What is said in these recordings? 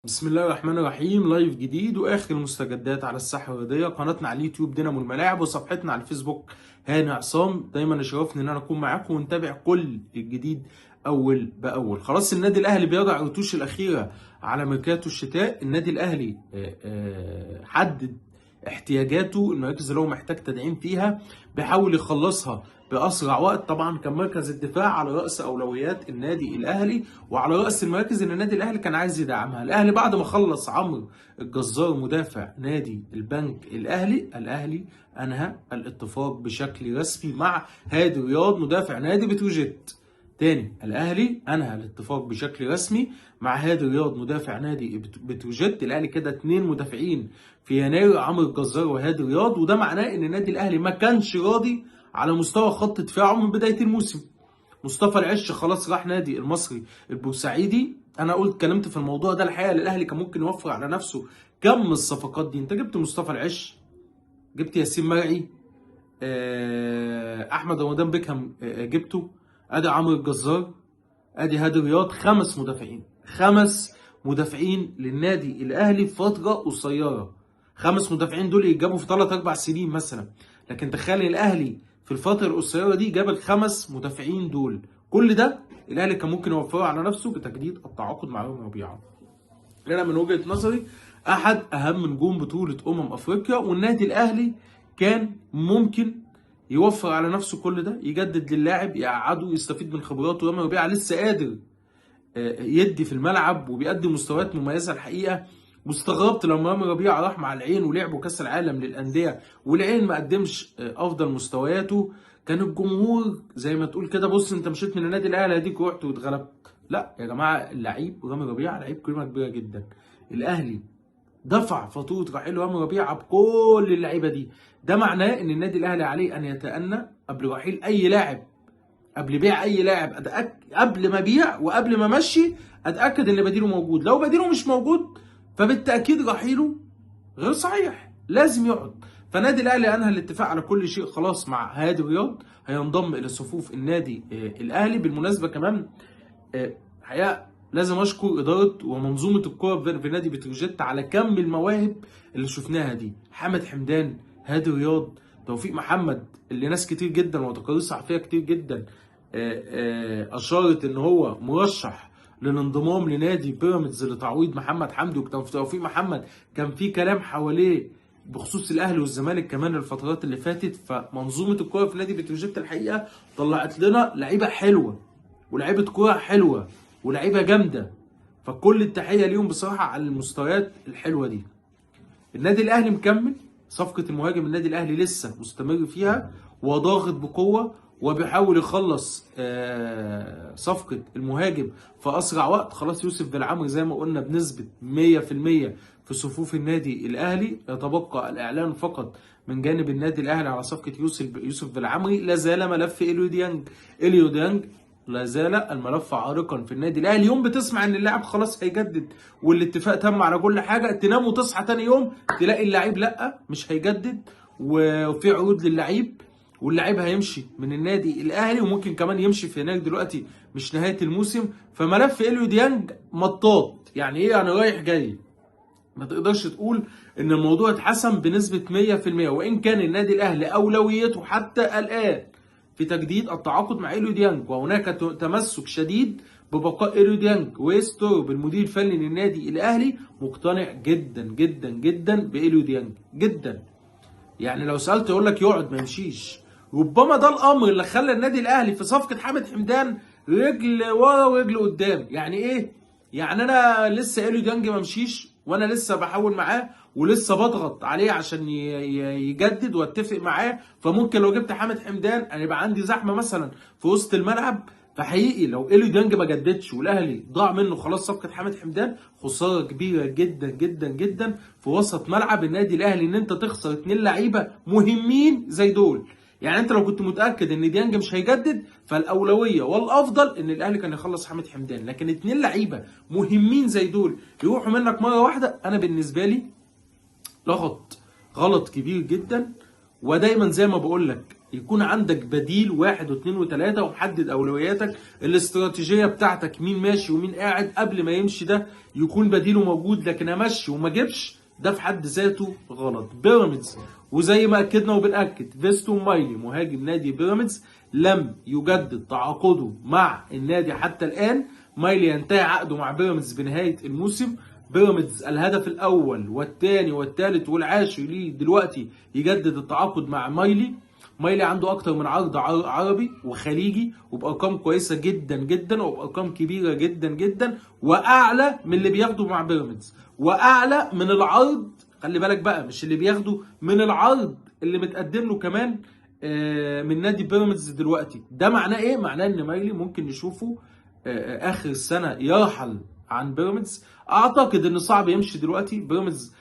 بسم الله الرحمن الرحيم. live جديد واخر المستجدات على الساحة الرياضية، قناتنا على اليوتيوب دينامو الملاعب وصفحتنا على الفيسبوك هاني عصام. دايما يشرفني ان انا اكون معاكم ونتابع كل الجديد اول باول. خلاص النادي الاهلي بيضع الرتوش الاخيرة على ميركاتو الشتاء. النادي الاهلي حدد احتياجاته، المراكز اللي هو محتاج تدعيم فيها بيحاول يخلصها باسرع وقت. طبعا كان مركز الدفاع على راس اولويات النادي الاهلي وعلى راس المراكز اللي النادي الاهلي كان عايز يدعمها. الاهلي بعد ما خلص عمرو الجزار مدافع نادي البنك الاهلي، الاهلي انهى الاتفاق بشكل رسمي مع هادي رياض مدافع نادي بتروجيت. تاني، الاهلي انهى الاتفاق بشكل رسمي مع هادي رياض مدافع نادي بتروجيت. الاهلي كده 2 مدافعين في يناير، عمرو الجزار وهادي رياض، وده معناه ان النادي الاهلي ما كانش راضي على مستوى خط دفاعه من بداية الموسم. مصطفى العش خلاص راح نادي المصري البورسعيدي. انا قلت اتكلمت في الموضوع ده، الحقيقة الاهلي كان ممكن يوفر على نفسه كم الصفقات دي. انت جبت مصطفى العش، جبت ياسين مرعي، احمد رمضان بيكهام جبته، ادي عمرو الجزار، ادي هادي رياض، 5 مدافعين، 5 مدافعين للنادي الاهلي في فترة قصيرة. 5 مدافعين دول يتجابوا في 3-4 سنين مثلا، لكن تخيل الاهلي في الفترة القصيرة دي جاب ال5 مدافعين دول. كل ده الاهلي كان ممكن يوفره على نفسه بتجديد التعاقد مع رامي ربيعة. انا من وجهه نظري احد اهم نجوم بطوله افريقيا، والنادي الاهلي كان ممكن يوفر على نفسه كل ده، يجدد للاعب، يقعده، يستفيد من خبراته. رامي ربيعة لسه قادر يدي في الملعب وبيقدم مستويات مميزة الحقيقة. واستغربت لما رامي ربيعة راح مع العين ولعبوا كاس العالم للاندية والعين ما قدمش افضل مستوياته. كان الجمهور زي ما تقول كده، بص انت مشيت من النادي الاهلي هديك رحت واتغلبت. لا يا جماعة، اللعيب رامي ربيعة لعيب قيمة كبيرة جدا. الاهلي دفع فاتورة رحيل رامي ربيعة بكل اللعيبة دي. ده معناه ان النادي الاهلي عليه ان يتأنى قبل رحيل اي لاعب، قبل بيع اي لاعب، قبل ما ابيع وقبل ما امشي اتاكد ان بديله موجود. لو بديله مش موجود فبالتاكيد رحيله غير صحيح، لازم يقعد. فنادي الاهلي انهى الاتفاق على كل شيء خلاص مع هادي رياض، هينضم الى صفوف النادي الاهلي. بالمناسبة كمان الحقيقة لازم اشكر ادارة ومنظومه الكره في نادي بتروجيت على كم المواهب اللي شفناها دي. حمد حمدان، هادي رياض، توفيق محمد اللي ناس كتير جدا وتقارير صحفية كتير جدا اشارت ان هو مرشح للانضمام لنادي بيراميدز لتعويض محمد حمدي. وتوفيق محمد كان في كلام حواليه بخصوص الاهلي والزمالك كمان الفترات اللي فاتت. فمنظومه الكره في نادي بتروجيت الحقيقة طلعت لنا لعيبة حلوة ولعيبة كره حلوة ولعيبة جامدة، فكل التحية ليهم بصراحة على المستويات الحلوة دي. النادي الاهلي مكمل صفقة المهاجم، النادي الاهلي لسه مستمر فيها وضاغط بقوة وبيحاول يخلص صفقة المهاجم في اسرع وقت. خلاص يوسف بالعمري زي ما قلنا بنسبة 100% في صفوف النادي الاهلي، يتبقى الاعلان فقط من جانب النادي الاهلي على صفقة يوسف بالعمري. لا زال ملف اليو ديانج، اليو ديانج لا زال الملف عارقا في النادي الاهلي. يوم بتسمع ان اللاعب خلاص هيجدد والاتفاق تم على كل حاجة، تنام وتصحى تاني يوم تلاقي اللاعب لا مش هيجدد وفي عروض للعيب واللاعب هيمشي من النادي الاهلي وممكن كمان يمشي في هناك دلوقتي مش نهاية الموسم. فملف اليو ديانج مطاط، يعني ايه؟ يعني رايح جاي، ما تقدرش تقول ان الموضوع اتحسم بنسبة 100%. وان كان النادي الاهلي اولويته حتى الان في تجديد التعاقد مع اليو ديانج، وهناك تمسك شديد ببقاء اليو ديانج. ويستورب المدير الفني للنادي الاهلي مقتنع جدا جدا جدا باليو ديانج جدا، يعني لو سالته يقول لك يقعد ما يمشيش. ربما ده الامر اللي خلى النادي الاهلي في صفقة حامد حمدان رجل ورا ورجل قدام. يعني ايه؟ يعني انا لسه اليو ديانج ما مشيش وانا لسه بحاول معاه ولسه بضغط عليه عشان يجدد واتفق معاه، فممكن لو جبت حامد حمدان انا يبقى عندي زحمة مثلا في وسط الملعب. فحقيقي لو اليو ديانج ما جددش والاهلي ضاع منه خلاص صفقة حامد حمدان، خسارة كبيرة جدا جدا جدا في وسط ملعب النادي الاهلي ان انت تخسر 2 لعيبة مهمين زي دول. يعني انت لو كنت متاكد ان ديانج مش هيجدد فالاولويه والافضل ان الاهلي كان يخلص حامد حمدان، لكن 2 لعيبة مهمين زي دول يروحوا منك مرة واحدة، انا بالنسبة لي لغط غلط كبير جدا. ودايما زي ما بقول لك يكون عندك بديل 1 و2 و3، ومحدد اولوياتك، الاستراتيجية بتاعتك، مين ماشي ومين قاعد قبل ما يمشي ده يكون بديله موجود. لكن امشي وما اجيبش ده في حد ذاته غلط. بيراميدز وزي ما اكدنا وبنأكد، فيستون مايلي مهاجم نادي بيراميدز لم يجدد تعاقده مع النادي حتى الان. مايلي ينتهي عقده مع بيراميدز بنهاية الموسم. بيراميدز الهدف الاول والثاني والثالث والعاشر ليه دلوقتي يجدد التعاقد مع مايلي. مايلي عنده اكتر من عرض عربي وخليجي وبارقام كويسة جدا جدا وبارقام كبيرة جدا جدا، واعلى من اللي بياخده مع بيراميدز، واعلى من العرض، خلي بالك بقى، مش اللي بياخده، من العرض اللي متقدم له كمان من نادي بيراميدز دلوقتي. ده معناه ايه؟ معناه ان مايلي ممكن نشوفه اخر السنة يرحل عن بيراميدز. اعتقد ان صعب يمشي دلوقتي بيراميدز،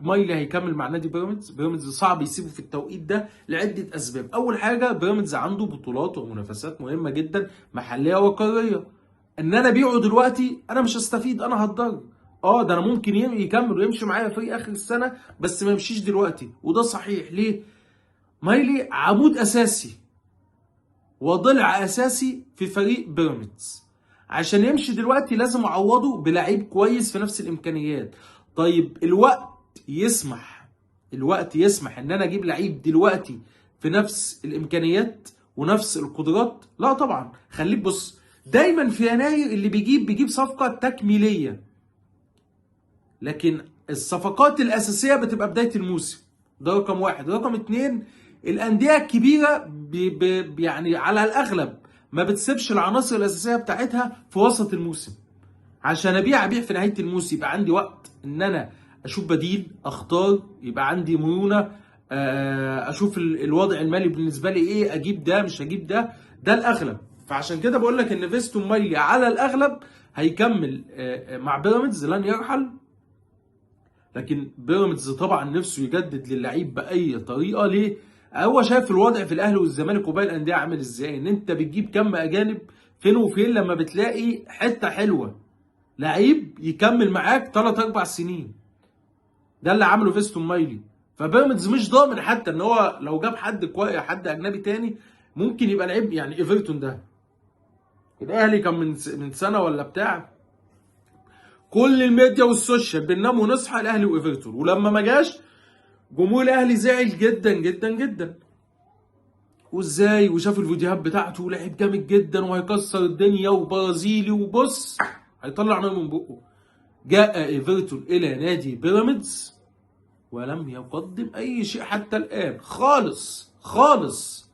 مايلي هيكمل مع نادي بيراميدز. بيراميدز صعب يسيبه في التوقيت ده لعدة اسباب. اول حاجة، بيراميدز عنده بطولات ومنافسات مهمة جدا محليه وقاريه، ان انا ابيعه دلوقتي انا مش هستفيد، انا هتضرر. ده انا ممكن يكمل ويمشي معايا فريق اخر السنة، بس ما يمشيش دلوقتي. وده صحيح. ليه؟ مايلي عمود اساسي وضلع اساسي في فريق بيراميدز، عشان يمشي دلوقتي لازم اعوضه بلعيب كويس في نفس الامكانيات. طيب الوقت يسمح، الوقت يسمح ان انا اجيب لعيب دلوقتي في نفس الامكانيات ونفس القدرات؟ لا طبعا. خليك بص، دايما في يناير اللي بيجيب صفقة تكميلية، لكن الصفقات الاساسية بتبقى بداية الموسم. ده رقم 1. رقم 2، الاندية الكبيرة يعني على الاغلب ما بتسيبش العناصر الاساسية بتاعتها في وسط الموسم. عشان ابيع في نهاية الموسم، يبقى عندي وقت ان انا اشوف بديل، اختار، يبقى عندي مرونة، اشوف الوضع المالي بالنسبة لي ايه، اجيب ده مش هجيب ده، ده الاغلب. فعشان كده بقول لك ان فيستون مايلي على الاغلب هيكمل مع بيراميدز، لن يرحل. لكن بيراميدز طبعا نفسه يجدد للعيب باي طريقه. ليه؟ هو شايف الوضع في الاهلي والزمالك وباقي الاندية عامل ازاي، ان انت بتجيب كم اجانب فين وفين لما بتلاقي حتة حلوة لعيب يكمل معاك 3-4 سنين. ده اللي عمله فيستون مايلي. فبيراميدز مش ضامن حتى ان هو لو جاب حد كويس، حد اجنبي تاني ممكن يبقى لعيب. يعني ايفرتون ده الاهلي كان من سنة ولا بتاع، كل الميديا وال social بننام ونصحى الاهلي وايفرتون، ولما ما جاش جمهور الاهلي زعل جدا جدا جدا، وازاي، وشاف الفيديوهات بتاعته ولعب جامد جدا وهيكسر الدنيا وبرازيلي وبص هيطلع نار من بقه. جاء ايفرتون الى نادي بيراميدز ولم يقدم اي شيء حتى الان خالص خالص،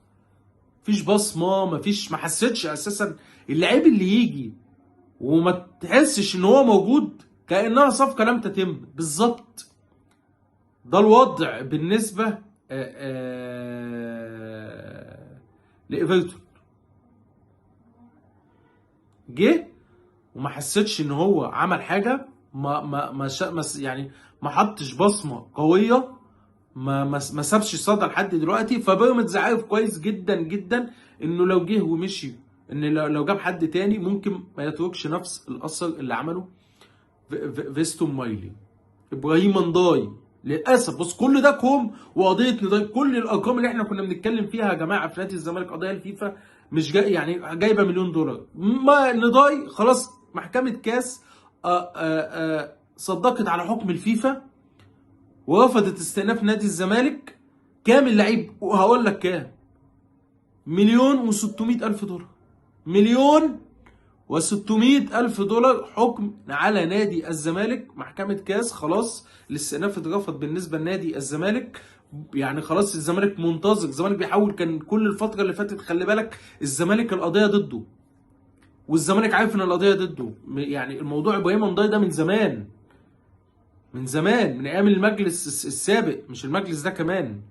مفيش بصمة، مفيش، ما حسيتش اساسا اللعيب اللي يجي وما تحسش ان هو موجود كانها صفقة لم تتم. بالظبط ده الوضع بالنسبة لايفرتون. جه وما حسيتش ان هو عمل حاجة، ما ما ما, ما يعني ما حطش بصمة قوية، ما ما ما سابش صدى لحد دلوقتي. فبيراميدز عارف كويس جدا جدا انه لو جه ومشي، ان لو جاب حد تاني ممكن ما يتركش نفس الاثر اللي عمله فيستون مايلي. ابراهيم نداي للاسف، بص كل ده كوم وقضية نداي، كل الارقام اللي احنا كنا بنتكلم فيها يا جماعة في نادي الزمالك، قضية الفيفا مش جاي يعني جايبه مليون دولار، ما نداي خلاص محكمة كاس صدقت على حكم الفيفا ورفضت استئناف نادي الزمالك. كام اللعيب؟ وهقول لك كام، 1,600,000 دولار، 1,600,000 دولار حكم على نادي الزمالك. محكمة كاس خلاص الاستئناف اترفض بالنسبة لنادي الزمالك، يعني خلاص الزمالك منتظر، الزمالك بيحاول، كان كل الفترة اللي فاتت خلي بالك الزمالك القضية ضده، والزمالك عارف ان القضية ضده، يعني الموضوع ابراهيم نداي ده من زمان، من زمان، من ايام المجلس السابق، مش المجلس ده كمان.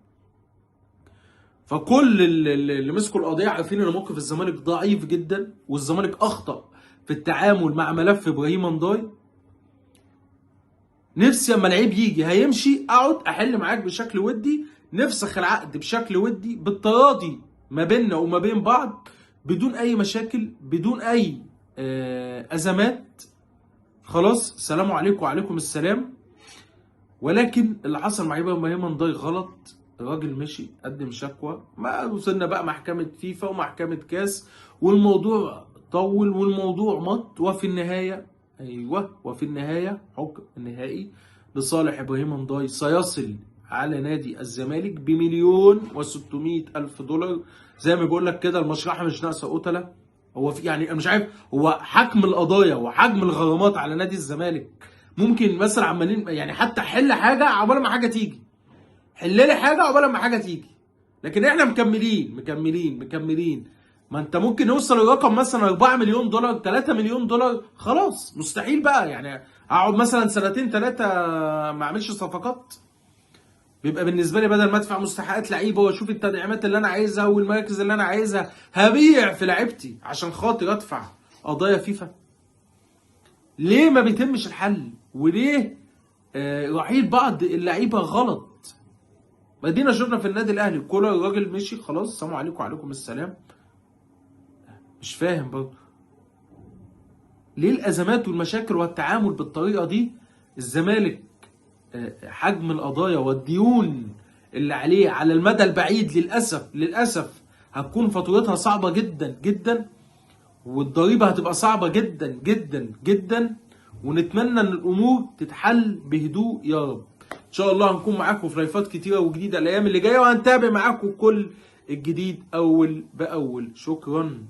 فكل اللي مسكوا القضية عارفين ان موقف الزمالك ضعيف جدا، والزمالك اخطا في التعامل مع ملف ابراهيم نداي. نفسي اما لعيب يجي هيمشي اقعد احل معاك بشكل ودي، نفسخ العقد بشكل ودي بالتراضي ما بيننا وما بين بعض، بدون اي مشاكل، بدون اي ازمات. خلاص سلام عليكم وعليكم السلام. ولكن اللي حصل مع ابراهيم نداي غلط. الراجل مشي، قدم شكوى، ما وصلنا بقى محكمة فيفا ومحكمة كاس، والموضوع طول والموضوع مط، وفي النهاية ايوه وفي النهاية حكم نهائي لصالح ابراهيم نداي سيصل على نادي الزمالك ب1,600,000 دولار. زي ما بيقول لك كده المشرحة مش ناقصة قتلة. هو في يعني انا مش عارف، هو حجم القضايا وحجم الغرامات على نادي الزمالك ممكن مثلا عمالين يعني حتى حل حاجة عقبال ما حاجة تيجي، حل لي حاجة عقبال ما حاجة تيجي، لكن احنا مكملين مكملين مكملين. ما انت ممكن يوصل الرقم مثلا 4 مليون دولار، 3 مليون دولار، خلاص مستحيل بقى يعني اقعد مثلا سنتين 3 ما اعملش صفقات. بيبقى بالنسبة لي بدل ما ادفع مستحقات لعيبة واشوف التدعيمات اللي انا عايزها والمراكز اللي انا عايزها، هبيع في لعيبتي عشان خاطر ادفع قضايا فيفا. ليه ما بيتمش الحل؟ وليه رحيل بعض اللعيبة غلط؟ مدينة شفنا في النادي الاهلي كولر الراجل مشي خلاص، السلام عليكم وعليكم السلام. مش فاهم برضه ليه الازمات والمشاكل والتعامل بالطريقة دي. الزمالك حجم القضايا والديون اللي عليه على المدى البعيد للاسف للاسف هتكون فاتورتها صعبة جدا جدا، والضريبه هتبقى صعبة جدا جدا جدا، ونتمنى ان الامور تتحل بهدوء يا رب. ان شاء الله هنكون معاكم في لايفات كتيرة وجديدة الايام اللي جاية، وهنتابع معاكم كل الجديد اول باول. شكرا.